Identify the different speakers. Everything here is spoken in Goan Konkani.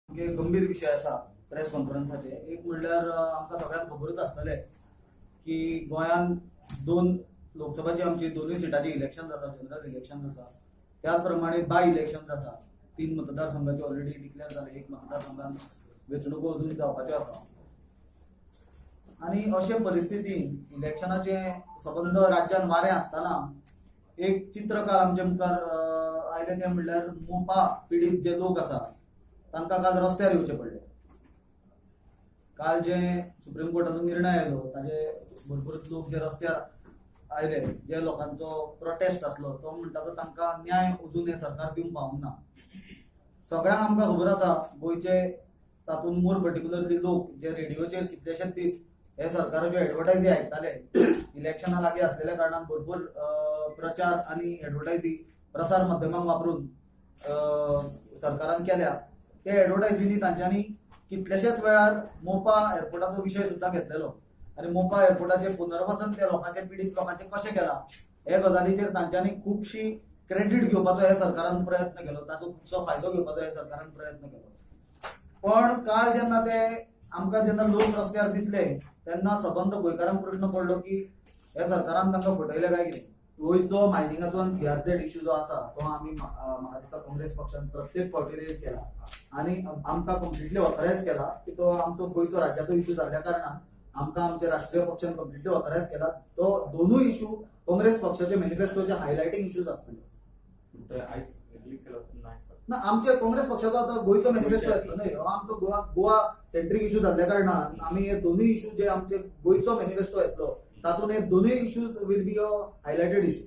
Speaker 1: सामके गंभीर विशय आसा प्रेस कॉन्फरन्साचे. एक म्हणल्यार आमकां सगळ्यांक खबरूच आसतलें की गोंयांत दोन लोकसभाची आमची दोनूय सिटांची इलेक्शन जाता, जनरल इलेक्शन जाता, त्याच प्रमाणे बाय इलेक्शन जाता. तीन मतदारसंघाचे ऑलरेडी डिक्लेअर जाले, एक मतदारसंघात वेंचणुको अजून जावपाच्यो आसा. आनी अशे परिस्थितीन इलेक्शनाचे सबंद राज्यान वारें आसतना एक चित्र काल आमच्या मुखार आयलें, तें म्हणल्यार मोपा पिडीत जे लोक आसा तांकां काल रस्त्यार येवचें पडलें. काल जे सुप्रीम कोर्टाचो निर्णय आयलो ताजे भरपूर लोक जे रस्त्यार आयले, जे लोकांचो प्रोटेस्ट आसलो तो म्हणटा तो तांकां न्याय अजून हें सरकार दिवंक पावूंक ना. सगळ्यांक आमकां खबर आसा, गोंयचे तातूंत मोर पर्टिक्युलरली लोक जे रेडिओचेर कितलेशेच दीस हे सरकाराच्यो एडवर्टायजी आयकताले, इलेक्शना लागीं आसलेल्या कारणान भरपूर प्रचार आनी एडवर्टायजी प्रसार माध्यमांक वापरून सरकारान केल्या. त्या एडवर्टायजींनी तांच्यांनी कितलेशेच वेळार मोपा एअरपोर्टाचो विशय सुद्दां घेतलेलो आनी मोपा एअरपोर्टाचें पुनर्वसन त्या लोकांचे, पिडीत लोकांचें कशें केलां हे गजालीचेर तांच्यांनी खुबशी क्रेडीट घेवपाचो हे सरकारान प्रयत्न केलो, ताचो खुबसो फायदो घेवपाचो हे सरकारान प्रयत्न केलो. पण काल जेन्ना ते आमकां जेन्ना लोक रस्त्यार दिसले तेन्ना सबंद गोंयकारांक प्रश्न पडलो की हे सरकारान तांकां फटयले काय कितें. गोंयचो मायनिंगाचो आनी सीआरझेड इश्यू जो आसा तो आमी म्हाका दिसता काँग्रेस पक्षान प्रत्येक फावटी रेज केला आनी आमकां कंप्लिटली ऑथरायज केला की तो आमचो गोंयचो राज्याचो इश्यू जाल्ल्या कारणान आमकां आमच्या राष्ट्रीय पक्षान कंप्लिटली ऑथरायज केला. तो दोनूय इश्यू काँग्रेस पक्षाचे मॅनिफेस्टोचे हायलायटींग इश्यूज आसतले.
Speaker 2: तर आयज रिलीज केलो ना दिसता.
Speaker 1: ना, आमचे काँग्रेस पक्षाचो आतां गोंयचो मॅनिफेस्टो येतलो न्हय, हो आमचो गोवा गोवा सेंट्रीक इश्यू जाल्ल्या कारणान आमी हे दोनूय इश्यू जे आमचे गोंयचो मॅनिफेस्टो येतलो तातूंत हे दोनूय issues will be a highlighted issue.